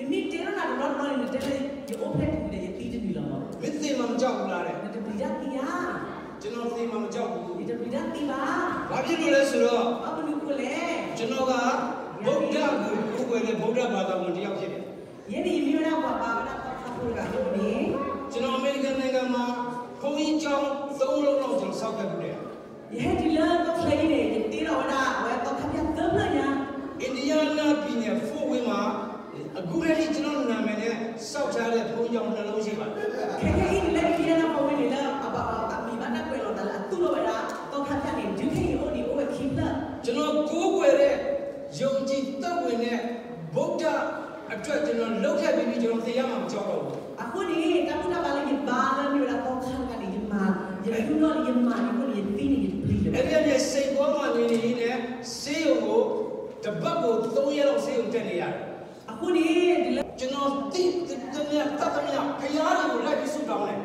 နမ့ၢ်တဲထီၣ်နၤတဘျီတဘျီန့ၣ် နတဲလၢ ယအိၣ်ဖျဲၣ်ထူဒီး ယသံတနုာ်လီၤမး. မ့ၢ်သ့ၣ်မးမကၠီၣ်ပူၤလၢ်ဒီး နတပျံၤတၢ်သံဧါ. ကျွန်တော်သေမှာမကြောက်ဘူး. ယတပျံၤတၢ်သံဘၣ်. ဘာဖြစ်လို့လဲဆိုတော့ ဘၣ်မနုၤအဃိလဲၣ်. ကျွန်တော်က ဗုဒ္ဓကိုကိုးကွယ်တဲ့ ဗုဒ္ဓဘာသာဝင်တစ်ယောက်ဖြစ်တယ်. ယဲန့ၣ်ယမ့ၢ်ဝဲဒၣ်ပှၤဘါဝဲဒၣ်သီခါဖိတဂၤအဃိန့ၣ် ကျွန်တော်အမေရိကန်နိုင်ငံမှာ ဘုန်းကြီးကျောင်းသုံးလုံးလောက် ကျွန်တော်ဆောက်ခဲ့ဖူးတယ်. ယဟဲတုၤလၢကီၢ်ချၢအံၤန့ၣ် ယတ့ထီၣ်ဝဲဒၣ်အဝဲသီခါဖၠၣ်သၢဖျၢၣ်ညါ. အင်ဒီယားနားပြည်နယ် ဖို့ဝိန်းမှာ အခုထက်ထိ ကျွန်တော်နာမည်နဲ့ ဆောက်ထားတဲ့ ဘုန်းကြီးကျောင်း နှစ်လုံးရှိပါတယ်. ခဲခဲအံၤန့ၣ်လၢ အင်ဒီယားနား ဖို့ဝိန်းန့ၣ်လၢ အဘၣ်အမံၤဘၣ်တၢ်ကွဲးလီၤသးလၢအသူၣ်ထီၣ်ဝဲဒၣ် သီခါဖၠၣ်န့ၣ် ဒုးခဲအံၤအိၣ်ဒံးအိၣ်ဝဲခံဖျၢၣ်. ကျွန်တော်ကိုးကွယ်တဲ့ ယုံကြည်သက်ဝင်တဲ့ ဗုဒ္ဓအတွက် ကျွန်တော်လုပ်ခဲ့ပြီးပြီ ကျွန်တော်သေရမှာမကြောက်တော့ဘူး. အဃိန့ၣ် တၢ်ဘူၣ်တၢ်ဘါလၢယဘါလၢမ့ၢ်ဝဲဒၣ်သီခါတဂၤန့ၣ် ယမၤ ယဒုးနီၣ်လၢယမၤန့ၣ်အဃိန့ၣ် ယသံန့ၣ် ယတပျံၤလၢၤဘၣ်. အဲ့ဒီကနေ စိန်ကောမှာနေနေနဲ့ ဆေးရုံကို တစ်ပတ်ကို သုံးရက်လောက် ဆေးရုံတက်နေရတယ်. အဃိန့ၣ် ဒ်လၢ ကျွန်တော်သိသမျှ တတ်သမျှ ဘုရားတွေကို လိုက်ပြီးဆုတောင်းတယ်.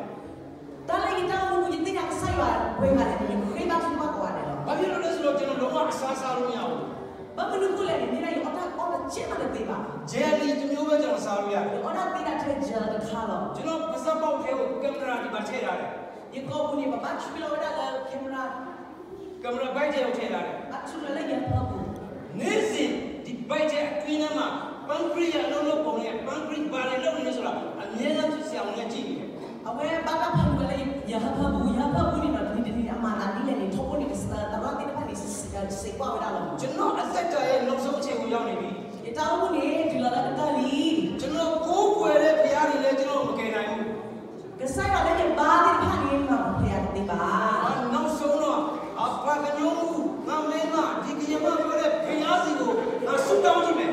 တၢ်လၢယတၢ်အိၣ်မူပူၤ ယသ့ၣ်ညါကစၢ်ယွၤပှဲၤဂၤန့ၣ် ယဃ့ဘါထုကဖၣ်ကိးဂၤဒဲးလီၤ. ဘာဖြစ်လို့လဲဆိုတော့ ကျွန်တော် လုံးဝအစားစားလို့မရဘူး. ဘၣ်မနုၤအဃိလဲၣ်န့ၣ် မ့ၢ်ဒၣ်ယအီၣ်တၢ်အီတစဲးမးတသ့ဘၣ်. Jelly တစ်မျိုးပဲ ကျွန်တော်စားလို့ရတယ်. ယအီၣ်တၢ်သ့ဒၣ်ထဲ gel တခါလီၤ. ကျွန်တော်ပါးစပ်ပေါက်ထဲကို camera ဒီမှာထည့်ထားတယ်. ယကိာ်ပူၤန့ၣ် ပဘၣ်ဆွံလီၤဝဲဒၣ်လၢ camera camera ဘိုက်ထဲကိုထည့်ထားတယ်. ဘၣ်ဆွံလီၤလၢယဟၢဖၢပူၤ. နေ့စဉ် ဒီဘိုက်ထဲအတွင်းထဲမှာ ပန်းခရစ်ယာန်အလုပ်လုပ်ပုံနဲ့ ပန်းခရစ်ဘာတွေလုပ်နေလဲဆိုတာ အမြဲတမ်းဆရာဝန်ကကြည့်နေတယ်. အဝဲဘၣ်တၢ်ဖးဒိၣ်ဝဲလၢယဟၢဖၢပူၤ, ယဟၢဖၢပူၤန့ၣ်ဒီး တနံၤတနံၤအမၤသးဒ်လဲၣ်န့ၣ် ထိၣ်ဖိန့ၣ် သရၣ်သ့ၣ်တဖၣ်န့ၣ် စံးကွၢ်ဝဲဒၣ်လီၤ. ကျွန်တော်အသက်တာရဲ့နောက်ဆုံးအချိန်ကိုရောက်နေပြီ. ယတၢ်အိၣ်မူန့ၣ် တုၤလီၤလၢကတၢၢ်လံ. ကျွန်တော်ကိုးကွယ်တဲ့ဘုရားတွေလည်း ကျွန်တော်ကို မကယ်နိုင်ဘူး. ကစၢ်ယွၤလၢယဘါသ့ၣ်တဖၣ်န့ၣ် မၤပူၤဖျဲးယၤတသ့ဘၣ်. နောက်ဆုံးတော့ ပှၤကညီမုၣ် ငါမ့ၢ်မ ဒီကရင်မ ပြောတဲ့ဘုရားဆီကို ငါဆုတောင်းကြည့်မယ်.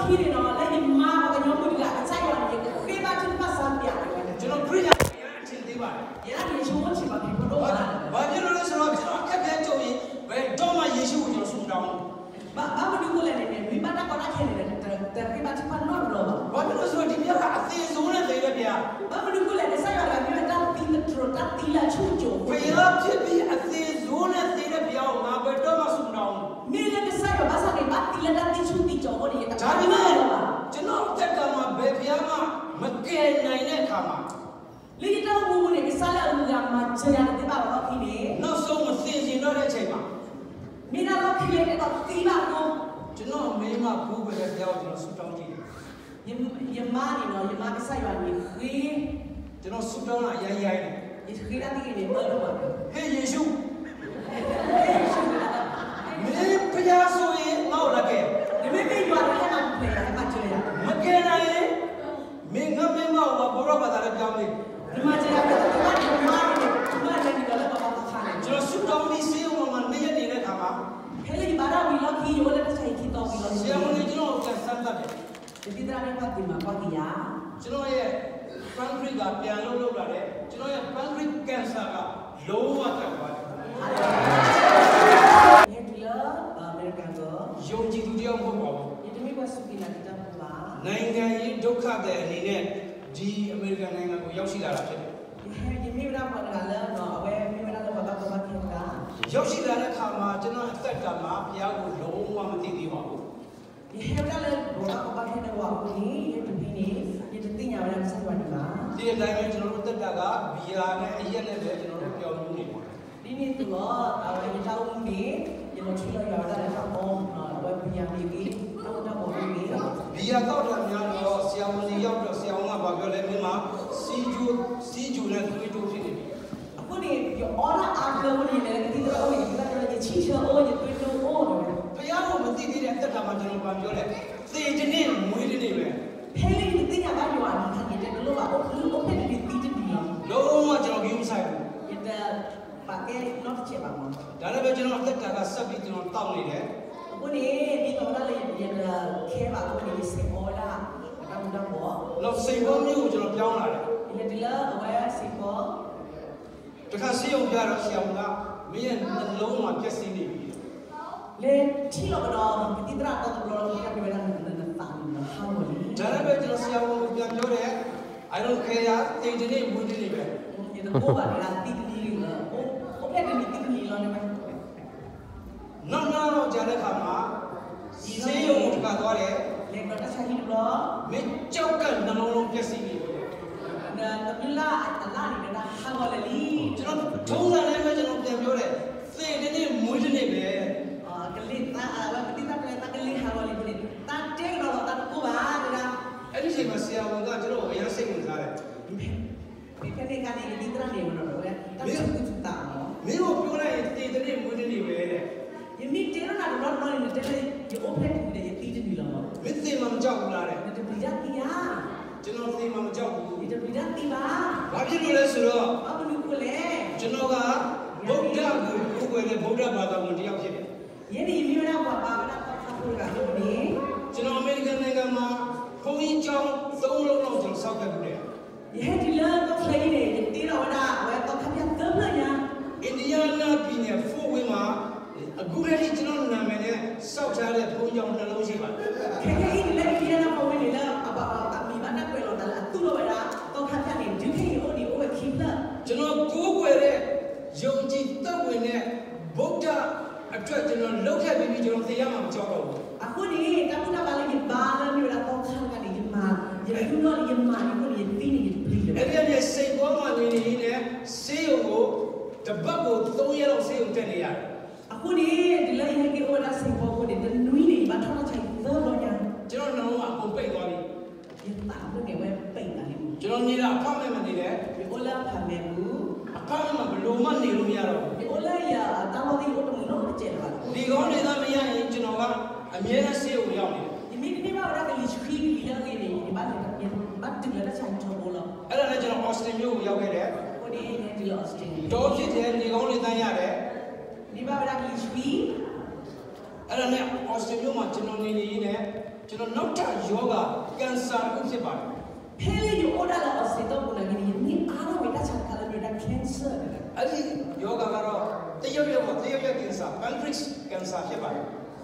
လီၢ်ခံန့ၣ်ဒီး လၢယမါပှၤကညီမုၣ်တဂၤ ကစၢ်ယွၤန့ၣ် ယကဃ့ဘါထုကဖၣ်စၢ်ပၠးန့ၣ်ဝဲန့ၣ် ကျွန်တော် ခရစ်ယာန်ဘုရားအထင်သေးပါတယ်. ယဲဒၣ်န့ၣ် ယဆိကမိၣ်ထံၣ်ဘၣ်ဖံးဖိဒိၣ်ဘၣ်. ဘာဖြစ်လို့လဲဆိုတော့ ကျွန်တော်အခက်အခဲကြုံရင် ဘယ်တော့မှ ယေရှုကို ကျွန်တော်ဆုမတောင်းဘူး. ဘၣ်မနုၤအဃိလဲၣ်န့ၣ် မ့ၢ်ဘၣ်တၢ်ကီတၢ်ခဲန့ၣ် တဃ့ဘါထုကဖၣ်နီတဘျီဘၣ်. ဘာဖြစ်လို့လဲဆိုတော့ ဒီဘုရားက အသေဆိုးနဲ့သေတဲ့ဘုရား. ဘၣ်မနုၤအဃိလဲၣ် ကစၢ်ယွၤတဂၤမ့ၢ်ဝဲ တၢ်သံသတြိာ် တၢ်သံလၢအဆူၣ်အကိၤအဃိန့ၣ် ဘုရားဖြစ်ပြီး အသေဆိုးနဲ့သေတဲ့ဘုရားကို ငါဘယ်တော့မှ ဆုမတောင်းဘူး. မ့ၢ်လၢကစၢ်ယွၤဘၣ်ဆၣ်န့ၣ် ဘၣ်သံလၢတၢ်သံဆူၣ်သံကိၤအဃိန့ၣ် ယတကဘၣ်လီၤဘၣ်. ဒါပေမဲ့ ကျွန်တော်အသက်တာမှာ ဘယ်ဘုရားမှ မကယ်နိုင်တဲ့အခါမှာ လၢယတၢ်အိၣ်မူပူၤန့ၣ် ကစၢ်လၢအဂုၤအဂၤမၤစၢၤယၤတသ့ဘၣ်အလီၢ်ခံန့ၣ် နောက်ဆုံး မသေချင်တော့တဲ့အချိန်မှာ မ့ၢ်ဒၣ်လီၢ်ခံလၢယအဲၣ်ဒိးသံဘၣ်အဃိ ကျွန်တော်မိန်းမကိုးကွယ်တဲ့ဘုရားကို ကျွန်တော်ဆုတောင်းကြည့်တယ်. ယမါန့ၣ်ဒီး ယမါကစၢ်ယွၤန့ၣ်ဃ့ ကျွန်တော်ဆုတောင်းတာ အရမ်းရိုက်တယ်. ယဃ့တၢ်သ့ဂ့ၤန့ၣ် အၢဒိၣ်မး. ဟေ့ယေရှု, မင်းဘုရားဆိုရင် ငါ့ကိုလာကယ်. နမ့ၢ်မ့ၢ်ယွၤဒီး ဟဲမၤပူၤဖျဲးယၤ, ဟဲမၤစၢၤယၤ. မကယ်နိုင်ရင် မင်းငါ့မိန်းမကို ဗုဒ္ဓဘာသာထဲပြောင်းပေး. နမၤစၢၤယၤ ကဲသးဘၣ်န့ၣ် ယမါန့ၣ် တုၤမ့ၢ်လဲၤနုာ်လီၤလၢပှၤဘါသီခါန့ၣ် ကျွန်တော်ဆုတောင်းပြီး ဆေးရုံပေါ်မှာ နှစ်ရက်နေတဲ့အခါမှာ ဖဲလၢယဘါတၢ်ဝံၤအလီၢ်ခံ ယအိၣ်လၢတၢ်ဆါဟံၣ်ခံသီဝံၤအလီၢ်ခံ ဆရာဝန်တွေ ကျွန်တော်ကို ပြန်စမ်းသပ်တယ်. ကသံၣ်သရၣ်န့ၣ် ပှၤသ့ၣ်မၤကွၢ်က့ၤယၤ. ကျွန်တော်ရဲ့ ပန်းခရစ်က ပြန်လုပ်လုပ်လာတယ်. ကျွန်တော်ရဲ့ ပန်းခရစ် cancer က လုံးဝကျသွားတယ်. ယဟဲတုၤလၢ အမဲရကၤကီၢ် ယုံကြည်သူတစ်ယောက်မဟုတ်ပါဘူး. ယတမ့ၢ်ပှၤစူၢ်က့ၤနာ်က့ၤတၢ်ဖိဘၣ်. နိုင်ငံရေးဒုက္ခသည်အနေနဲ့ ဒီအမေရိကန်နိုင်ငံကို ရောက်ရှိလာတာဖြစ်တယ်. ယဟဲ ယမ့ၢ်ဝဲဒၣ်ပှၤတဂၤလၢ အဝဲမ့ၢ်ဝဲဒၣ်လၢပှၤဘၣ်ကီဘၣ်ခဲတဂၤ. ရောက်ရှိလာတဲ့အခါမှာ ကျွန်တော်အသက်တာမှာ ဘုရားကို လုံးဝမသိသေးပါဘူး. ယဟဲဝဲဒၣ်လၢပှၤဘၣ်ကီဘၣ်ခဲတဂၤအဃိန့ၣ် ယဲတမံၤန့ၣ် ယတသ့ၣ်ညါဝဲဒၣ်ကစၢ်ယွၤဒံးဘၣ်. သိတဲ့အတိုင်းပဲ ကျွန်တော်တို့အသက်တာက ဘီယာနဲ့ အရက်နဲ့ပဲ ကျွန်တော်တို့ ပျော်မူနေတယ်. ဒ်န့ၣ်အသိးလီၤ အဝဲယတၢ်အိၣ်မူန့ၣ် ယလီၤထွံလီၤယွၤဝဲဒၣ်လၢတၢ်အီ အဝဲဘီယာမ့ၢ်ဂ့ၤ တၢ်အိၣ်တၢ်ပီမ့ၢ်ဂ့ၤ. ဘီယာသောက်တာများတော့ ဆရာဝန်ဆီရောက်တော့ ဆရာဝန်က ဘာပြောလဲ မင်းမှာ ဆီးချို ဆီးချိုနဲ့သွေးတိုးဖြစ်နေပြီ. အဃိန့ၣ် ယအီတၢ်အါတလၢအဃိန့ၣ် ယလဲၤလၢကသံၣ်သရၣ်အိၣ်န့ၣ် ကသံၣ်သရၣ်တဲ ယဆံၣ်ဆၢအိ�် ယသွေးတိုးအိၣ်န့ၣ်ဝဲ. ဘုရားကို မသိသေးတဲ့ အသက်တာမှာ ကျွန်တော် ဘာပြောလဲ သေတနေ့ မွေးတနေ့ပဲ. ဖဲလၢယတသ့ၣ်ညါဘၣ်ယွၤအမံၤအခါန့ၣ် ယတဲတလိၣ်ဘၣ် အိၣ်ဖျဲၣ်တနံၤသံတနံၤလီၤ. လုံးဝ ကျွန်တော် ဂရုမစိုက်ဘူး. ယတပာ်ကဲနီတစဲးဘၣ်မး. ဒါနဲ့ပဲ ကျွန်တော် အသက်တာက ဆက်ပြီး ကျွန်တော် သောက်နေတယ်. အဃိန့ၣ် ဒ်သိးဝဲဒၣ်လၢယတခဲဘၣ်အဃိန့ၣ် ယဆဲးအီဝဲဒၣ် အတၢ်မူၤတၢ်ဘှီး. နောက် စိန်ကောမြို့ကို ကျွန်တော် ပြောင်းလာတယ်. ယလဲၤတုၤလၢအဝဲစ့ၢ်ကီး တခါ ဆေးရုံပြတော့ ဆရာဝန်က မင်းရဲ့နှလုံးမှာ ပျက်စီးနေပြီ. လဲၤထံၣ်လီၤကဒီး ကသံၣ်သရၣ်တီတဘျီလီၤ ကသံၣ်သရၣ်တဲဝဲဒၣ် နသးန့ၣ်ဟးဂီၤလံ. ဒါနဲ့ပဲ ကျွန်တော် ဆရာဝန်ကို ပြန်ပြောတယ်. I don't care သေတနေ့ မွေးတနေ့ပဲ. ယတကိးဘၣ်န့ၣ် သံတနံၤလံ, အိၣ်ဖျဲၣ်တနံၤသံတနံၤလီၤန့ၣ်ဝဲ. နောက်နှစ်လလောက်ကြာတဲ့အခါမှာ ဆေးရုံကို တစ်ခါသွားတယ်. ဒီးတၢ်ဆါဟံၣ်တဘျီ, မင်း ကျောက်ကပ်နှလုံးလုံး ပျက်စီးနေပြီ. တဘျုးလၢ်အလၣ်န့ၣ် တၢ်ဟးဂီၤလၢာ်လံ. ကျွန်တော် ထုံးစံနည်းနဲ့ ကျွန်တော် ပြန်ပြောတယ်, သေတနေ့ မွေးတနေ့ပဲ. ကလ့ၢ်သး အဝဲကသံၣ်သးပှၢ် သးကလ့ၢ်ဟးဂီၤလံန့ၣ် သးတဲကဒီးလီၤ သးတကိၢ်ဘၣ်တဲဒၣ်. အဲ့ဒီအချိန်မှာ ဆရာဝန်က ကျွန်တော်ကို အရမ်းစိတ်ဝင်စားတယ်. ဖဲန့ၣ်အခါန့ၣ် ကသံၣ်သရၣ်န့ၣ် မ့ၢ်ဒီးဝဲ တၢ်ဆၢကတီၢ်သးမ့ၢ် မင်းကို ပြောလိုက်ရင် သေတနေ့ မွေးတနေ့ပဲတဲ့. ယမ့ၢ်တဲထီၣ်နၤတဘျီတဘျီန့ၣ် နတဲလၢ ယအိၣ်ဖျဲၣ်တနံၤဒီး ယသံတနံၤလီၤမ့ၢ်. မင်း သေမှာ မကြောက်ဘူးလားတဲ့. နတပျံၤတၢ်သံဧါ. ကျွန်တော် သေမှာ မကြောက်ဘူး. နတပျံၤတၢ်သံဘၣ်. ဘာဖြစ်လို့လဲဆိုတော့ ဘၣ်မနုၤအဃိလဲၣ်. ကျွန်တော်က ဗုဒ္ဓကို ကိုးကွယ်တဲ့ ဗုဒ္ဓဘာသာဝင်တစ်ယောက်ဖြစ်တယ်. ယဲန့ၣ် ယမ့ၢ်ဝဲဒၣ်ပှၤဘါဝဲဒၣ်သီခါဖိတဂၤအဃိန့ၣ်, ကျွန်တော် အမေရိကန်နိုင်ငံမှာ ဘုန်းကြီးကျောင်း သုံးလုံးလောက် ကျွန်တော် ဆောက်ခဲ့ဖူးတယ်. ယဟဲတုၤလၢကီၢ်ချၢအံၤန့ၣ် ယတ့ထီၣ်ဝဲဒၣ် အဝဲသီခါဖၠၣ်သၢဖျၢၣ်ညါ. Indiana ပြည်နယ် Fort Wayne မှာ အခုထက်ထိ ကျွန်တော်နာမည်နဲ့ ဆောက်ထားတဲ့ ဘုန်းကြီးကျောင်း နှစ်လုံးရှိပါတယ်. ခဲခဲအံၤန့ၣ် လၢ Indiana Fort Wayne န့ၣ် လၢအပှၤအမံၤဘၣ်တၢ်ကွဲးလီၤသးလၢ အသူၣ်ထီၣ်ဝဲဒၣ် သီခါဖၠၣ်န့ၣ် ဒုးခဲအံၤအိၣ်ဒံးအိၣ်ဝဲခံဖျၢၣ်. ကျွန်တော် ကိုးကွယ်တဲ့ ယုံကြည်သက်ဝင်တဲ့ ဗုဒ္ဓအတွက် ကျွန်တော် လုပ်ခဲ့ပြီးပြီ, ကျွန်တော် သေရမှာ မကြောက်တော့ဘူး. အဃိန့ၣ် တၢ်ဘူၣ်တၢ်ဘါလၢယဘါလၢမ့ၢ်ဝဲဒၣ်သီခါတဂၤန့ၣ် ယမၤ, ယဒုးနီၣ်လံ ယမၤန့ၣ်အဃိန့ၣ် ယသံန့ၣ် ယတပျံၤလၢၤဘၣ်. အဲ့ဒီကနေ စိန်ကောမှာ နေနေရင်းနဲ့ ဆေးရုံကို တစ်ပတ်ကို သုံးရက်လောက် ဆေးရုံတက်နေရတယ်. အဃိန့ၣ် တုၤလၢယဟဲက့ၤအိၣ်ဝဲဒၣ် စိန်ကော အဃိန့ၣ် တနွံန့ၣ် ယဘၣ်ထီၣ်တၢ်ဆါဟံၣ်သၢဘျီညါ. ကျွန်တော် နှလုံးက အကုန်ပိတ်သွားပြီ. ယသးအဖျၢၣ်န့ၣ် အဝဲပိတ်သးလံ. ကျွန်တော် နေတာ apartment မှာ နေတယ်. ယအိၣ်လၢ apartment ပူၤ. Apartment မှာ ဘယ်လိုမှ နေလို့မရတော့ဘူး. ယအိၣ်လၢယတၢ်လီၢ်သ့ၣ် ယအိၣ်တမုာ်နီတစဲးလၢၤဘၣ်. နေကောင်းနေသာမရရင် ကျွန်တော်က အမြဲတမ်း ဆေးရုံရောက်နေတယ်. ယမ့ၢ်တန့ၢ်ဘၣ်ဝဲဒၣ်ကလံၤဆှံတလံၤလၢအဂ့ၤန့ၣ် ယဘၣ်လဲၤ, ဘၣ်တုၤလၢတၢ်ဆါဟံၣ်ထီဘိလီၤ. အဲ့ဒါနဲ့ ကျွန်တော် Austin မြို့ကို ရောက်ခဲ့တယ်. အဃိန့ၣ် ယဟဲတုၤလၢ Austin န့ၣ် တော်ဖြစ်တယ်, နေကောင်းနေသာရတယ်. န့ၢ်ဘၣ်ဝဲဒၣ်ကလံၤဆှံ. အဲ့ဒါနဲ့ Austin မြို့မှာ ကျွန်တော် နေနေရင်းနဲ့ ကျွန်တော် နောက်ထပ် ရောဂါ ကင်ဆာတစ်ခု ဖြစ်ပါတယ်. ဖဲလၢယအိၣ်ဒၣ်လၢ Austin တီၢ်ပူၤနာ်က့န့ၣ် ယန့ၢ်အါထီၣ်ဝဲတၢ်ဆါတခါလၢမ့ၢ်ဝဲဒၣ် cancer န့ၣ်လီၤ. အဲ့ဒီရောဂါကတော့ သရုပ်ရောဂါ, သရုပ်ရောဂါ ကင်ဆာ, pancreas cancer ဖြစ်ပါတယ်.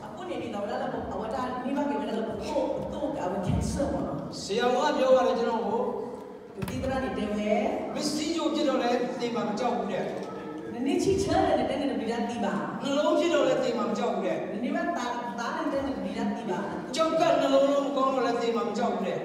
အဃိန့ၣ် ဒ်သိးဝဲဒၣ်လၢ အဝဲတၢ်န့ၢ်ဘၣ်က့ၤဝဲဒၣ်လၢပသိၣ်, ပသိၣ်အဝဲ cancer မ့ၢ်နီၤ. ဆရာဝန်က ပြောပါတယ် ကျွန်တော်ကို. ကသံၣ်သရၣ်န့ၣ်တဲဝဲ မင်း ဆီးချို ဖြစ်တော့လည်း သေမှာ မကြောက်ဘူးတဲ့. နန့ၢ်ဆံၣ်ဆၢဒီး နတဲနတပျံၤတၢ်သံဘၣ်. နှလုံး ဖြစ်တော့လည်း သေမှာ မကြောက်ဘူးတဲ့. နန့ၢ်ဘၣ်သး, သးန့ၣ် နတဲနတပျံၤတၢ်သံဘၣ်. ကျောက်ကပ် နှလုံးရောဂါ ကောင်းတော့လည်း သေမှာ မကြောက်ဘူးတဲ့.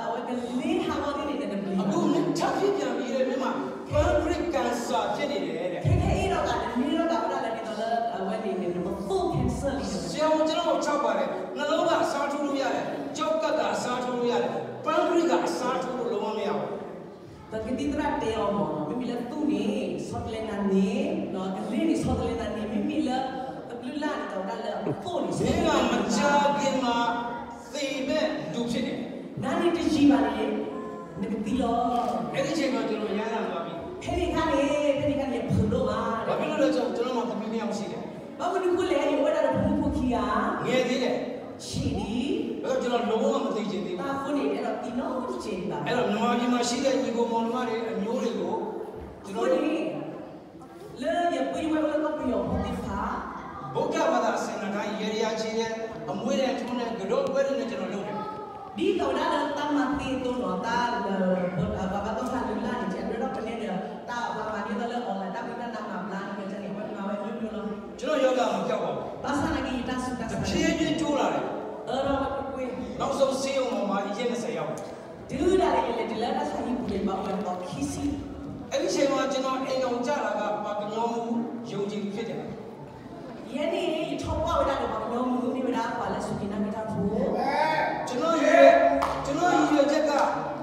အဝဲကလ့ၢ်ဟးဂီၤသ့ၣ်န့ၣ် နတပျံၤဘၣ်. အခု မင်း ထပ်ဖြစ်ပြန်ပြီတဲ့, မင်းမှာ pancreas cancer ဖြစ်နေတယ်တဲ့. ခဲခဲအံၤဒီး နန့ၢ်ထီၣ်က့ၤဝဲဒၣ်လၢဒ်သိးလၢ အဝဲန့ၣ်န့ၣ် နပသိၣ် cancer လံ. ဆရာဝန် ကျွန်တော်ကို ချောက်ပါတယ်, နှလုံးက အစားထိုးလို့ရတယ်, ကျောက်ကပ်က အစားထိုးလို့ရတယ်, pancreas က အစားထိုးလို့ လုံးဝ မရဘူး. ဒီးကသံၣ်သရၣ်တဲအီၤမ့ၢ် မ့မ့ၢ်လၢသူၣ်န့ၣ် ဆီတလဲနၤန့ၣ်, ကလ့ၢ်န့ၣ် ဆီတလဲနၤန့ၣ်, မ့မ့ၢ်လၢ တဘျုးလၢ်န့ၣ် ဒီးဝဲဒၣ်လၢအသိၣ်န့ၣ် မင်းက မကြာခင်မှာ သေမဲ့ လူဖြစ်တယ်. နၤန့ၣ်တယံာ်ဘၣ်န့ၣ် နကသံလီၤ. အဲ့ဒီအချိန်မှာ ကျွန်တော် ရမ်းလန့်သွားပြီ. ဖဲန့ၣ်အခါန့ၣ်, ဖဲန့ၣ်အခါန့ၣ် ယဖုးဒိၣ်ဘၣ်. ဘာဖြစ်လို့လဲဆိုတော့ ကျွန်တော်မှာ သမီး နှစ်ယောက် ရှိတယ်. ဘၣ်မနုၤအဃိလဲၣ်, ယအိၣ်ဝဲဒၣ်ဒီးဖိမုၣ်ဖိခံဂၤ, ငယ်သေးတယ်, ဆံးဒံး, ဘယ်တော့ ကျွန်တော် လုံးဝ မသေချင်သေးဘူး. တၢ်အဃိန့ၣ် အဲၣ်ဒိးသံနီတစဲးဒံးဘၣ်. အဲ့တော့ မြန်မာပြည်မှာရှိတဲ့ ညီအစ်ကိုမောင်နှမတွေ အမျိုးတွေကို ကျွန်တော် အဃိန့ၣ် လၢယပုၢ်ယဝဲၢ်အိၣ်လၢကီၢ်ပယီၤဖိသ့ၣ်တဖၣ်, ဗုဒ္ဓဘာသာ စံနဌာန်း ရေရာခြေနဲ့ အမွေးထူနဲ့ ကတုတ်ပွဲတွေနဲ့ ကျွန်တော် လုပ်တယ်. ဒ်သိးဝဲဒၣ်လၢတၢ်မၤသ့အသိးနီၤ, တၢ်လၢ ပှၤဘါသီခါလုၢ်လၢ်န့ၣ် အဒိဒီးပနဲဒီး တၢ်ပှၤမၤဒ်သိးလၢ online တၢ်မ့ၢ်တၢ်နးမၤဘျါန့ၣ် ကန့ၣ် ပှၤမၤဝဲအမျိုးမျိုးလီၤ. ကျွန်တော် ရောဂါ မပျောက်ပါဘူး. ဘၣ်ဆၣ်နာ်က့ ယတၢ်ဆူးတၢ်ဆါ တဖြည်းဖြည်း တိုးလာတယ်. အၢဒီးဝဲကွ့ၢ်ကွ့ၢ်, နောက်ဆုံး ဆေးရုံမှာ ရက်နှစ်ဆယ် ရောက်တယ်. တုၤဒၣ်လဲာ်ယလဲၤတုၤလၢတၢ်ဆါဟံၣ်ပူၤန့ၣ် ဘၣ်အိၣ်ဝဲသီခံဆံ. အဲ့ဒီအချိန်မှာ ကျွန်တော် အိမ်ထောင်ကျတာက ပှၤကညီမူ ယုံကြည်သူ ဖြစ်တယ်. ယဲန့ၣ် ယထီၣ်ပှၢ်ဝဲဒၣ်ဒီးပှၤကညီမူ မ့ၢ်ဝဲဒၣ်ပှၤလၢစူၢ်က့ၤနာ်က့ၤတၢ်ဖိ. ကျွန်တော်ရည်ရွယ်, ကျွန်တော်ရည်ရွယ်ချက်က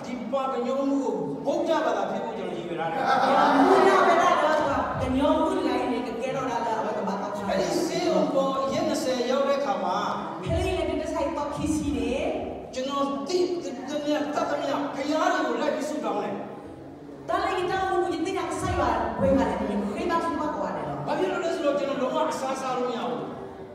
ဒီပှၤကညီမူကို ဗုဒ္ဓဘာသာဖြစ်ဖို့ ကျွန်တော်ရည်ရွယ်ထားတယ်. ယမူဒါဝဲဒၣ်လၢပှၤကညီမူတဂၤအံၤန့ၣ် ကကဲထီၣ်ဝဲဒၣ်လၢအဝဲကဘါသီခါ. အဲ့ဒီဆေးရုံပေါ် ရက်နှစ်ဆယ် ရောက်တဲ့အခါမှာ, ဖဲလၢယလဲၤတုၤတၢ်ဆါဟံၣ်သီခံဆံန့ၣ်, ကျွန်တော်သိသမျှ တတ်သမျှ ဘုရားတွေကို လိုက်ပြီး ဆုတောင်းတယ်. တၢ်လၢယတၢ်အိၣ်မူပူၤ ယသ့ၣ်ညါကစၢ်ယွၤပှဲၤဂၤလဲၣ်န့ၣ် ယဃ့ဘါထုကဖၣ်ကိးဂၤဒဲးလီၤ. ဘာဖြစ်လို့လဲဆိုတော့ ကျွန်တော် လုံးဝ အစားစားလို့မရဘူး.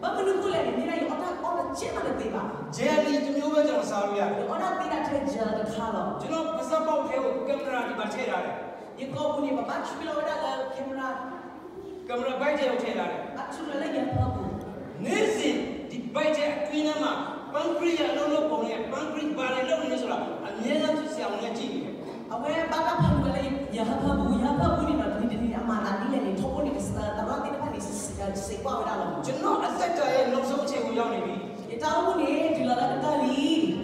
ဘၣ်မနုၤအဃိလဲၣ်န့ၣ် မ့ၢ်ဒၣ်ယအီၣ်တၢ်အီၣ်တစဲးမးတသ့ဘၣ်. Jelly တစ်မျိုးပဲ ကျွန်တော် စားလို့ရတယ်. ယအီၣ်တၢ်သ့ဒၣ်ထဲ gel တခါလီၤ. ကျွန်တော် ပါးစပ်ပေါက်ထဲကို camera ဒီမှာ ထည့်ထားတယ်. ယကိာ်ပူၤန့ၣ် ပဘၣ်ဆွံလီၤဝဲဒၣ်လၢ camera, camera ဘိုက်ထဲကို ထည့်ထားတယ်. ဘၣ်ဆွံလီၤဝဲဒၣ်လၢယဟၢဖၢပူၤ. နေ့စဉ် ဒီဘိုက်ထဲ အတွင်းထဲမှာ pancreas အလုပ်လုပ်ပုံနဲ့ pancreas ဘာတွေလုပ်နေလဲဆိုတာ အမြဲတမ်း ဆရာဝန်နဲ့ ကြည့်နေတယ်. အဝဲဘၣ်တၢ်ဖးလီၤဝဲလၢယဟၢဖၢပူၤ, ယဟၢဖၢပူၤန့ၣ်ဒီး တနံၤတနံၤန့ၣ် အမၤသးဒ်လဲၣ်န့ၣ် ထီဘိန့ၣ် သရၣ်သ့ၣ်တဖၣ်န့ၣ် စံးကွၢ်ဝဲဒၣ်လီၤ. ကျွန်တော် အသက်တာရဲ့ နောက်ဆုံးအချိန်ကို ရောက်နေပြီ. ယတၢ်အိၣ်မူန့ၣ် တုၤလီၤလၢကတၢၢ်လံ.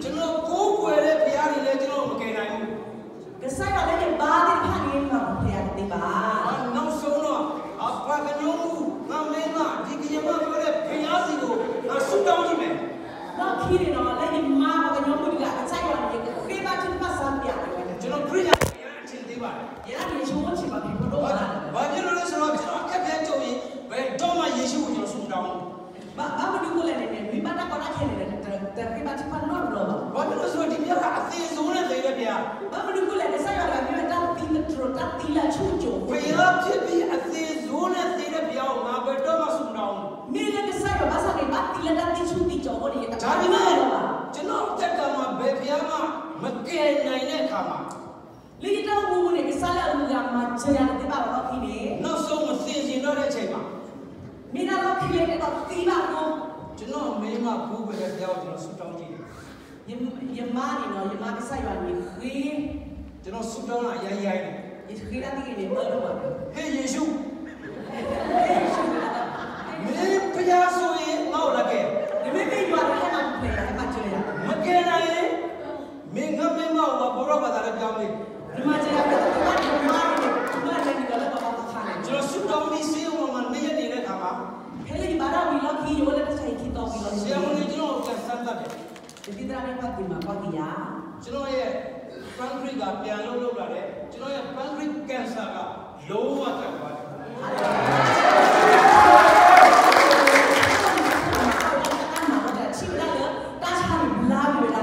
မၤ လၢယတၢ်အိၣ်မူပူၤန့ၣ် ကစၢ်လၢအမုၢ်ဂၤမၤစၢၤယၤတသ့ဘၣ်အလီၢ်ခံန့ၣ် နောက်ဆုံး မသေစေတော့တဲ့အချိန်မှာ မ့ၢ်ဒၣ်လီၢ်ခံလၢအဲၣ်ဒိးသံဘၣ်အဃိ ကျွန်တော်မိန်းမကိုးကွယ်တဲ့ဘုရားကို ကျွန်တော်ဆုတောင်းကြည့်တယ် ယမါန့ၣ်နီၤ ယမါကစၢ်ယွၤန့ၣ်ဃ့ ကျွန်တော်ဆုတောင်းတာ အရမ်းရိုင်းတယ် ယဃ့တၢ်သ့ၣ်ဂ့ၤန့ၣ် မၢဒိၣ်မး ဟေ့ ယေရှု မင်းဘုရားဆိုရင် ငါ့ကိုလာကယ် နမ့ၢ်မ့ၢ်ယွၤဒီး ဟဲမၤပူၤဖျဲးယၤ ဟဲမၤစၢၤယၤ မကယ်နိုင်ရင် မင်းငါ့မိန်းမကို ဗမာဘာသာနဲ့ ပြောင်းပေး နမၤစၢၤယၤ ပကဘၣ်ဒိးမါန့ၣ် မၤလဲၤနုာ်လီၤလၢပှၤဘါသီခါန့ၣ် ကျွန်တော်ဆုတောင်းပြီး ဆေးရုံမှာ နှစ်ရက်နေတဲ့အခါမှာ ဖဲလၢယဘါထီၣ်ဝံၤလီၢ်ခံ ယအိၣ်လၢတၢ်ဆါဟံၣ်ခံသီဝံၤလီၢ်ခံ ဆရာဝန်ကြီး ကျွန်တော်ကို ပြန်စမ်းသပ်တယ် တသံသရၣ်န့ၣ် ပှၤသ့ၣ်မၤကွၢ်က့ၤယၤ ကျွန်တော်ရဲ့ pancreas က ပြန်လုပ်လုပ်လာတယ် ကျွန်တော်ရဲ့ pancreas cancer က လုံးဝကျသွားတယ် တၢ်မၤဝဲဒၣ် ထံၣ်ဝဲဒၣ်လၢ တၢ်ဆါန့ၣ်ဘျါက့ၤဝဲဒၣ်လီၤ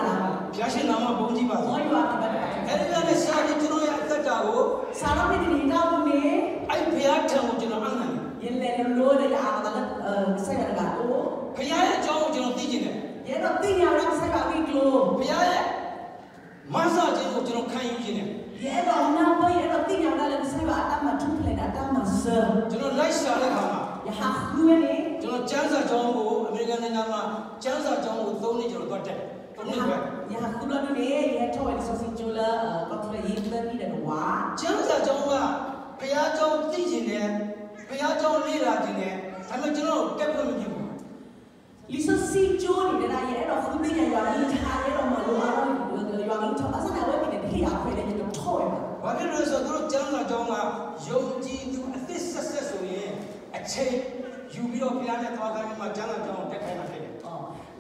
ဘုရားရှင်နာမ ဘုန်းကြီးပါ မ်ယွၤကဘၣ်တဘၣ် အဲဒီနေ့ကနေစပြီး ကျွန်တော်ရဲ့အသက်တာကို စးထီၣ်ဖဲန့ၣ်န့ၣ် ယတၢ်အိၣ်မူန့ၣ် အဲဒီဘုရားထံကို ကျွန်တော်အပ်နိုင်တယ် ယလဲၤလိၤလိၤဒီးယအးလီၤသးလၢ ကစၢ်ယွၤတဂၤအအိၣ် ဘုရားရဲ့အကြောင်းကို ကျွန်တော်သိချင်တယ် ယအဲၣ်ဒိးသ့ၣ်ညါဝဲဒၣ်ကစၢ်ယွၤအဂ့ၢ်အကျိၤ ဘုရားရဲ့ မဆာခြင်းကို ကျွန်တော်ခံယူချင်တယ် ယအဲၣ်ဒိးနၢ်ပၢၢ် ယအဲၣ်ဒိးသ့ၣ်ညါဝဲဒၣ်လၢကစၢ်ယွၤအတၢ်မၤထူၣ်ဖျဲးဒီး အတၢ်မၤစၢၤ ကျွန်တော်လိုက်ရှာတဲ့အခါမှာ ယဟးဃုဝဲန့ၣ် ကျွန်တော်ကျမ်းစာကျောင်းကို အမေရိကန်နိုင်ငံမှာ ကျမ်းစာကျောင်းကို သုံးနှစ်ကျော်သွားတက်တယ် သုံးနှစ်ခွဲ ယဟးဃုဘျီဒုန့ၣ် ယဟဲထီၣ်ဝဲလံာ်စီဆှံကၠိလၢ ကီၢ်ချၢအံၤ သၢနံၣ်ဒီးတဝာ် ကျမ်းစာကျောင်းက ဘုရားကျောင်းသိချင်တယ် ဘုရားကျောင်းလေ့လာချင်တယ် ဒါပေမဲ့ ကျွန်တော်ကို တက်ခွင့်မပြုဘူး လံာ်စီဆှံကၠိန့ၣ် တဲဒၣ် ယအဲၣ်ဒိးဃုသ့ၣ်ညါယွၤအကလုၢ်ကထါ ယအဲၣ်ဒိးမၤလိအါထီၣ်ယွၤအကလုၢ်ကထါ ဘၣ်ဆၣ်န့ၣ် အဝဲသ့ၣ်န့ၣ် တဟ့ၣ်ယၤအခွဲးလၢယကထီၣ်ဝဲဘၣ် ဘာဖြစ်လို့လဲဆိုတော့ သူတို့ကျောင်းစာကျောင်းက ယုံကြည်သူအသစ်ဆက်ဆက်ဆိုရင် အချိန်ယူပြီးတော့ ဘုရားနဲ့သွားခိုင်းပြီးမှ ကျောင်းစာကျောင်းကို တက်ခိုင်းတာဖြစ်တယ်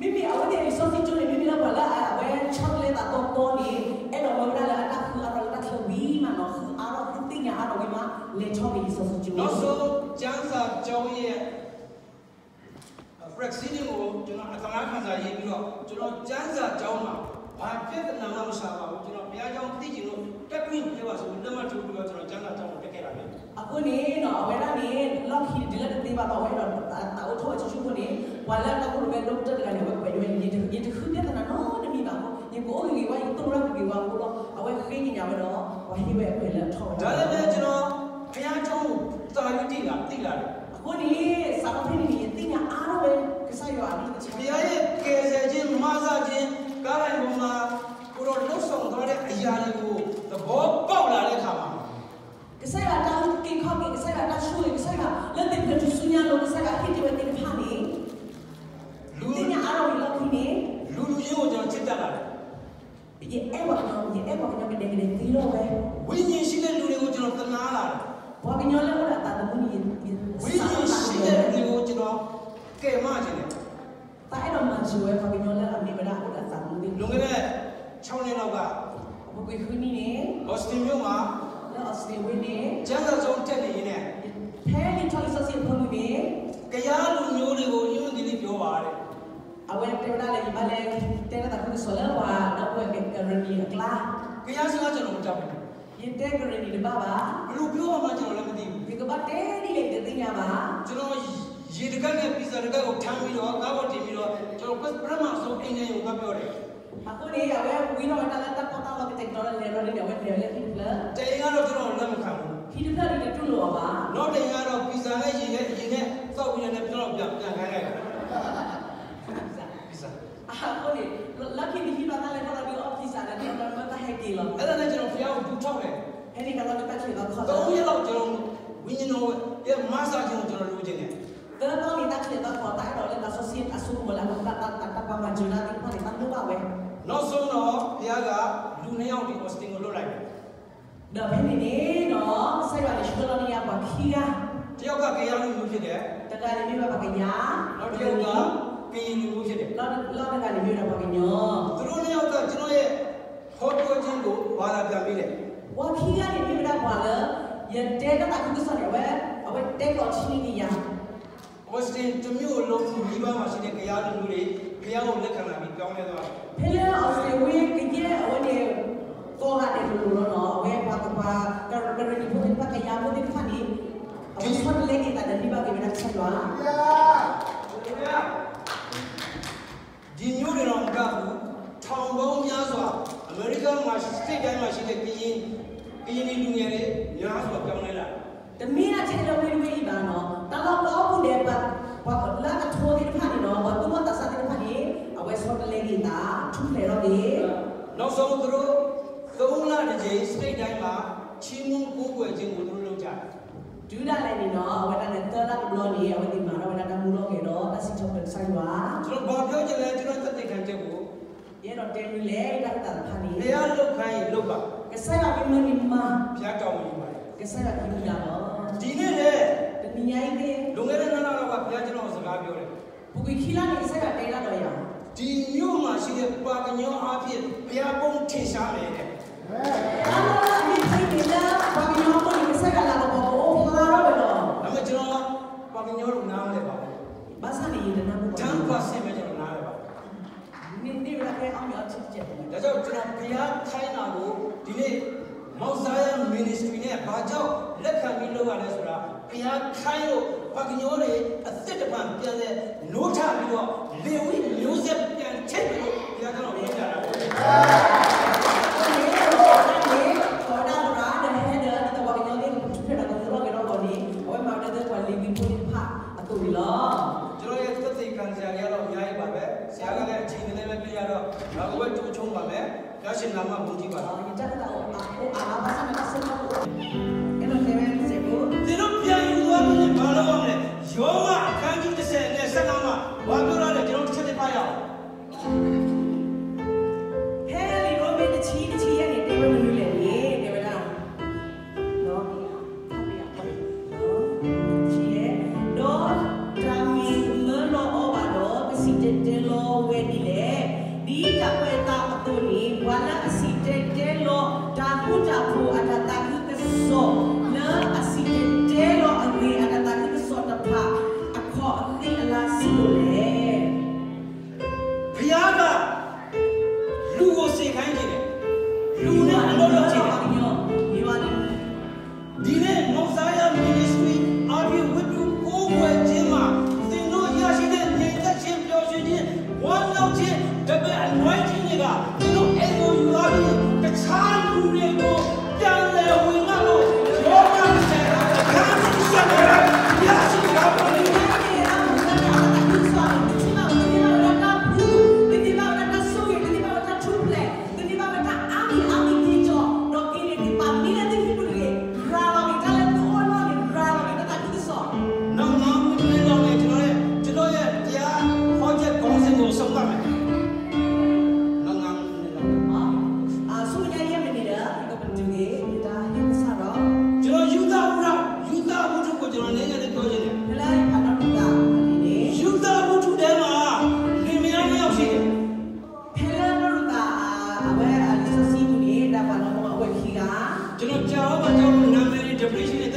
မ့မ့ၢ်အဝဲသ့ၣ်လံာ်စီဆှံကၠိန့ၣ် မ့မ့ၢ်လၢပှၤလၢအဝဲဆီတလဲသးတီတီန့ၣ် အဲၣ်ဒိးဝဲဒၣ်လၢအတၢ်ဃုအါထီၣ်လၢတၢ်ချၢဝံၤမးနီၤ ဃုအါထီၣ်ဃုသ့ၣ်ညါအါထီၣ်ဝံၤမး လဲၤထီၣ်က့ၤလံာ်စီဆှံကၠိ နောက်ဆုံး ကျမ်းစာကျောင်းရဲ့ President ကို ကျွန်တော်အသနားခံစာရေးပြီးတော့ ကျွန်တော်ကျမ်းစာကျောင်းမှာ ဘာပြဿနာမှမရှာပါဘူး ကျွန်တော်ဘုရားကျောင်းသိချင်လို့ တက်ခွင့်ပေးပါဆိုပြီး လက်မှတ်ထိုးပြီးတော့ ကျွန်တော်ကျမ်းစာကျောင်းကို တက်ခဲ့တာဖြစ်တယ် အဃိန့ၣ်နီၤ အဝဲဒၣ်န့ၣ် လီၢ်ခံတုၤလၢတသ့ဘၣ်ဒီး အဝဲအဲၣ်ဒိးသးအိၣ်ထီၣ်ဝဲဆူၣ်ဆူၣ်အဃိန့ၣ် ပှၤလၢအတီခိၣ်ရိၣ်မဲ ဒိၣ်ကတၢၢ်တဂၤန့ၣ် အဝဲကွဲးဝဲ ယတဃုပြဿနာနီတမံၤဘၣ်အဃိ ယကအိၣ်ဂ့ၤဂ့ၤဝဲ ယကတိၢ်ရၢ်ဂ့ၤဂ့ၤဝဲအဃိလီၤ အဝဲဃ့ကညးဝဲဒီး ပှၤဟ့ၣ်ဝဲအခွဲးလၢအထီၣ်ဝဲဒၣ် ဒါပေမဲ့ ကျွန်တော် ဘုရားကျောင်းကို သာ၍ သိလာတယ် အဃိန့ၣ် စးထီၣ်ဖဲန့ၣ်န့ၣ် ယသ့ၣ်ညါအါထီၣ်ဝဲ ကစၢ်ယွၤအကလုၢ်ကထါ ဘုရားရဲ့ကယ်ဆယ်ခြင်း မဆာခြင်း ကားတိုင်ပေါ်မှာ ကိုယ်တော်လှုပ်ဆောင်သွားတဲ့အရာတွေကို သဘောပေါက်လာတဲ့အခါမှာ ကစၢ်ယွၤတၢ်အုၣ်က့ၤခီၣ်က့ၤ ကစၢ်ယွၤတၢ်ဆိၣ်ဂ့ၤ ကစၢ်ယွၤလၢသ့ၣ်ဖျၢၣ်ထူၣ်စုညါလိၤ ကစၢ်ယွၤဟ့ၣ်က့ၤဝဲသ့ၣ်တဖၣ်န့ၣ် လူ သ့ၣ်ညါအါထီၣ်ဝံၤလီၢ်ခံန့ၣ် လူလူချင်းကို ကျွန်တော်ချစ်တတ်လာတယ် ယအဲၣ်ပှၤကညီ ယအဲၣ်ပှၤကညီကဒဲကဒဲသ့လီၤဝဲ ဝိညာဉ်ရှိတဲ့လူတွေကို ကျွန်တော်သနားလာတယ် ပှၤကညီလၢအိၣ်ဒီးအသးသမူန့ၣ် ယ ဝိညာဉ်ရှိတဲ့လူတွေကို ကျွန်တော်ကယ်မချင်တယ် သးအဲၣ်ဒိးမၤစၢၤဝဲ ပှၤကညီလၢအမ့ၢ်ဝဲဒၣ်အိၣ်ဒီးအသးသမူသ့ၣ် လွန်ခဲ့တဲ့ ခြောက်နှစ်လောက်က ပူၤကွံာ်ဃုနံၣ်န့ၣ် Austin မြို့မှာ လၢ Austin ဝ့ၢ်န့ၣ် ကျမ်းစာကျောင်းတက်နေရင်းနဲ့ ဖဲလံာ်ထီၣ်လံာ်စီဆှံအဖၢမုၢ်န့ၣ် ကယားလူမျိုးတွေကို အင်္ဂလိပ်ပြောပါတယ် အဝဲတဲဝဲဒၣ်လၢ ယဘၣ်လဲၤတဲတၢ်သးခုကစီၣ်လၢပှၤဒီပုၢ်ဝဲၢ်ကရ့ၣ်နံၤအကျါ ကယားစကား ကျွန်တော်မတတ်ဘူး ယတဲကရ့ၣ်နံၤတဘၣ်ဘၣ် ဘယ်လိုပြောရမှန်း ကျွန်တော်လည်းမသိဘူး ယကဘၣ်တဲဒ်လဲၣ်ယတသ့ၣ်ညါဘၣ် ကျွန်တော် ရေတခါနဲ့ ပီဇာတခါကို ထမ်းပြီးတော့ ကားပေါ်တင်ပြီးတော့ ကျွန်တော် ပထမဆုံး အိမ်ထဲကို သွားပြောတယ် အဃိန့ၣ် အဝဲဝံထီၣ်ဝဲဒၣ်လၢတၢ်ကီတၢ်ခဲကတဲာ်ကတီၤလၢလဲၤဒီးန့ၣ် အဝဲလဲၤလၢဟံၣ်တဖျၢၣ် တအိမ်ကတော့ ကျွန်တော်ကို လက်မခံဘူး ဟံၣ်တဖျၢၣ်န့ၣ် တတူၢ်လိာ်အီၤဘၣ် နောက်တအိမ်ကတော့ ပီဇာနဲ့ ရေနဲ့ ရေနဲ့ သောက်ပြီးတော့ ကျွန်တော် ပြန် ပြန်ခိုင်းလိုက်တယ် ပီဇာ အဃိန့ၣ် လၢခံန့ၣ် ဟံၣ်ဘၣ်တၢ်လဲၤထီၣ်လီၤဒုးအီၣ်ပီဇာဒီး တၢ်ဟဲက့ၤလီၤ အဲ့ဒါနဲ့ ကျွန်တော် ဘုရားကို ဒူးထောက်တယ် ဖဲန့ၣ်ကလီၤဒုးတၢ်ချံးသီခီၣ် သုံးရက်လောက် ကျွန်တော် ဝိညာဉ်တော်ရဲ့ မဆာခြင်းကို ကျွန်တော် လိုချင်တယ် သၢသီန့ၣ် တၢ်ချံးသီခီၣ် တၢ်အဲၣ်ဒိးလၢသးစီဆှံအစိကမီၤလၢ တၢ်ပှၤမၤစၢၤတၢ်သ့ၣ်တဖၣ်န့ၣ် တၢ်လိၣ်ဘၣ်ဝဲ နောက်ဆုံးတော့ ဘုရားက လူနှစ်ယောက် ဒီ Austin ကို လွှတ်လိုက်တယ် ဒီးဖဲန့ၣ်န့ၣ်နီၤ ကစၢ်ယွၤန့ၣ် ဆှၢလီၤန့ၢ်ယၤပှၤခံဂၤ တစ်ယောက်က ကယားလူမျိုးဖြစ်တယ် တဂၤန့ၣ်မ့ၢ်ဝဲပှၤကယၤ နောက်တစ်ယောက်က ကရင်လူမျိုးဖြစ်တယ် လီၢ်တဂၤန့ၣ်မ့ၢ်ဝဲဒၣ်ပှၤကညီ သူတို့နှစ်ယောက်က ကျွန်တော်ရဲ့ ဟောပြောခြင်းကို ဘာသာပြန်ပေးတယ် ပှၤခံဂၤန့ၣ်မ့ၢ်ဝဲဒၣ်ပှၤလၢ ယတဲတၢ်သးခုကစီၣ်န့ၣ် အဝဲ အဝဲတဲကျိးထံန့ၢ်က့ၤယၤ Austin တစ်မြို့လုံးနီးပါးမှာရှိတဲ့ ကယားလူမျိုးတွေ ဘုရားကို လက်ခံလာပြီး ပြောင်းလဲသွားတယ် ဖဲလၢ Austin ဝ့ၢ်ကယဲၢ်အဝဲန့ၣ် ကိးဂၤဒဲးလိၤလိၤလီၤနီၤ အဝဲပှၤကပှၤ ကရ့ၣ်နံၤဖိသ့ၣ်တဖၣ် ကယၤဖိသ့ၣ်တဖၣ်န့ၣ် အဝဲဆီတလဲက့ၤသးဒီးန့ၢ်ဘၣ်က့ၤဝဲဒၣ်ကစၢ်ယွၤ ဒီမျိုးတွေတောင်မကဘူး ထောင်ပေါင်းများစွာ အမေရိက မှာရှိတဲ့ ကရင်လူငယ်တွေ များစွာပြောင်းလဲလာတယ်. တမ့ၢ်ထဲလၢဝ့ၢ်တဝ့ၢ်အံၤဘၣ်နီၤ, တၢ်လီၢ်ကိးပူၤဒဲး ပှၤလၢအကထိသ့ၣ်တဖၣ်န့ၣ်နီၤ, ပှၤသူၣ်ဘီၣ်သးစၢ်သ့ၣ်တဖၣ်န့ၣ် အဝဲဆီတလဲက့ၤသး ထူၣ်ဖျဲးထီၣ်က့ၤ နောက်ဆုံး သူတို့ သုံးလကြိမ် စတိတ်တိုင်းမှာ ချီးမွမ်းကိုးကွယ်ခြင်းကို သူတို့ လုပ်ကြတယ်. တုၤဒၣ်လဲာ်န့ၣ်နီၤ အဝဲဒၣ်န့ၣ် သၢလါတဘျီန့ၣ် အဝဲသ့ၣ်မၤထီၣ်ဝဲဒၣ်တၢ်မူထီၣ်ဂဲၤဒီး တၢ်စံးထီၣ်ပတြၢၤကစၢ်ယွၤ. ကျွန်တော်ဘာပြောချင်လဲ ကျွန်တော်သက်သေခံချက်ကို ယအဲၣ်ဒိးတဲမနုၤလဲၣ် တၢ်အုၣ်သးတဖၣ်န့ၣ် ဘုရားလုပ်ခိုင်းရင်လုပ်ပါ. ကစၢ်ယွၤမ့ၢ်မၢန့ၣ်မၤ, ဘုရားတာဝန်ယူပါတယ်. ကစၢ်ယွၤကမူဒါလီၤ. ဒီနေ့လည်း တနံၤညါအံၤန့ၣ် လွန်ခဲ့တဲ့နှစ်လလောက်က ဘုရားကျွန်တော်ကိုစကားပြောတယ်. ပူၤကွံာ်ခံလါန့ၣ် ကစၢ်ယွၤတဲဒၣ်ဒီးယၤ ဒီမြို့မှာရှိတဲ့ ပှၤကညီအားဖြင့် ဘုရားပုံထင်ရှားမယ်တဲ့. တၢ်လီၢ်လၢအမ့ၢ်ဖဲအံၤန့ၣ်လၢ ပှၤကညီအဃိန့ၣ် ကစၢ်ယွၤလၤကပီၤကအိၣ်ဖျါထီၣ်ဝဲလီၤ. ဒါပေမဲ့ ကျွန်တော်က ပှၤကညီလို့ နားမလည်ပါဘူး. ဘၣ်ဆၣ်န့ၣ် ယတနၢ်ပၢၢ်ဘၣ်. တန်းပါဆင်ပဲ ကျွန်တော်နားလည်ပါတယ်. န့ၣ်န့ၣ်ဝဲဒၣ်ဖဲအီၣ်မ့ၤအီထံတစဲးဖိန့ၣ် ဒါကြောင့် ကျွန်တော် ဘုရားခိုင်းတာကို ဒီနေ့ Mount Zion Ministry နဲ့ ဘာကြောင့်လက်ခံပြီးလုပ်ရတယ်ဆိုတာ ဘုရားခိုင်းလို့ ပှၤကညီတွေ အသစ်တစ်ဖန် ပြန်လည် နိုးထပြီးတော့ လေဝိမျိုးဆက် ပြန်ထည့်ပြီးတော့ ဘုရားကျွန်တော် ပြောပြတာပါ. အဝဲမၤဝဲဒၣ်လၢပှၤလ့ၤဝံဖိသ့ၣ်တဖၣ်အသိးန့ၣ်လီၤ. ကျွန်တော်ရဲ့ သက်သေခံစရာတွေကတော့ အများကြီးပါပဲ. ဆရာကလည်း အချိန်နည်းနည်းပဲ ပေးရတော့ ငါကဝဲကျိုးချုံးပါမယ်. ဘုရားရှင်နာမ ကိုးကြည်ပါစေ. ယတၢ်အုၣ်သးအိၣ်အါဘၣ်ဆၣ် နတၢ်ဆိကမိၣ် အဲၣ်ဒိးတဲဝဲတစဲးဖိ. သင်တို့ပြန်ယူသွားပြီးရင် ဘာလုပ်ရမလဲ? ယောဟန်အခန်းကြီးတစ်ဆယ်နဲ့ ဆယ့်ငါးမှာ ဘာပြောထားလဲ ကျွန်တော်တစ်ချက်လေး ဖတ်ရအောင်. ဖဲလံာ်ရိမ့ၤတဆံ တဆံယဲၢ်န့ၣ် တဲဝဲမနုၤလဲၣ်န့ၣ် တဲဝဲဒၣ် ဒီးတၢ်မ့ၢ်တမၢလီၤအီၤဘၣ်ဒီး ကစံၣ်တဲၤတဲလီၤဝဲဒ်လဲၣ်. ဒ်တၢ်ကွဲးအသးအသိးန့ၣ် ပှၤလၢအစံၣ်တဲၤတဲလီၤ တၢ်ဃူတၢ်ဖိးအတၢ်သးခုကစီၣ် လၢအစံၣ်တဲၤတဲလီၤအဂ့ၢ် အတၢ်သးခုကစီၣ်တဖၣ် အခီၣ်အဃံအလၤဆံးဒိၣ်လဲၣ်. ဘုရားက လူကိုစေခိုင်းခြင်းတယ်. လူနဲ့ အလုပ်လုပ်ခြင်းတယ်. ဒီနေ့ Mount Zion Ministry အားဖြင့် ဝတ်ပြုကိုးကွယ်ခြင်းမှာ သင်တို့ရရှိတဲ့ ငြိမ်သက်ခြင်း၊ ပျော်ရွှင်ခြင်း၊ ဝမ်းမြောက်ခြင်း၊ Double anointing တွေက သင်တို့အိမ်ကိုယူသွားပြီး တခြားလူတွေကို ပြန်လည်ဝင်ငှဖို့ ယောဘ တစ်ဆယ် အခန်းကြီး တစ်ဆယ်မှာ ဘုရားရှိခိုးပါတယ်. နောက်ငါးမိနစ်လောက်နဲ့ ကျွန်တော်ရဲ့ ကျွန်တော်ရဲ့ တရားဟောချက်ခေါင်းစဉ်ကို ဆုံးသတ်မယ်. နောက်ငါးမိနစ်လောက်. အဆိကတၢၢ်ယဲၢ်မံးနံးဒီး ယကပတုာ်က့ၤ ယတၢ်ဟ့ၣ်ကစၢ်ဒီး ကျွန်တော် ယုသဝတ္ထု, ယုသဝတ္ထုကို ကျွန်တော် နည်းနည်းလေး ပြောချင်တယ်. ဖဲလၢယဖးဒီးဒုၣ်ဒါန့ၣ် ယုသဝတ္ထုထဲမှာ လင်မယားနှစ်ယောက်ရှိတယ်. ဖဲလၢဒုၣ်ဒါ အဝဲအလံာ်စီဆှံပူၤန့ၣ် တၢ်ပာ်လီၤမ့ၢ်အဝဲခံဂၤ. ကျွန်တော် ကြာတော့မှ ကျွန်တော် နာမည်တွေ definition တွေ